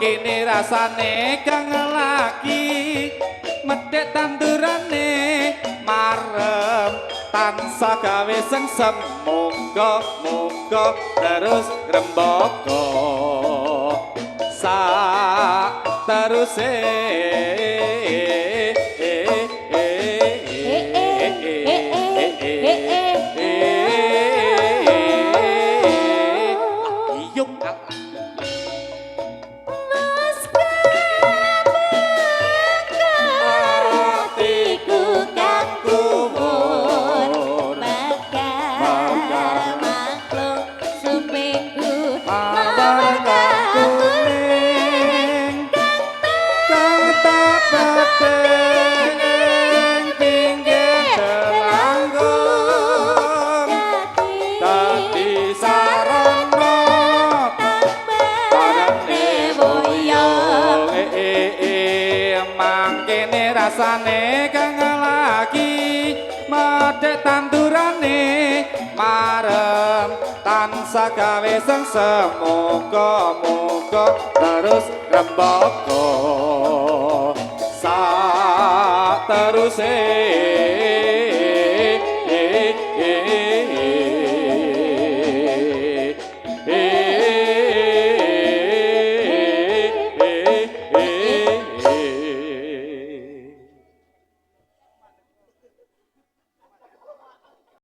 Mangkene rasane kang lagi medhek tandurane marem tansah gawe sengsem, muga muga terus rembaka sak teruse. Eh eh eh eh eh eh. Iyung. Mas atiku kang kumur mekar maklum supingku mawar kang kuning kang tak peting ing pinggir delanggung dadi sarana tambahane boyo. Eh eh eh, mangkene rasane kang lagi medhek tandurane marem tansah gawe sengsem, muga muga terus rembaka sak teruse.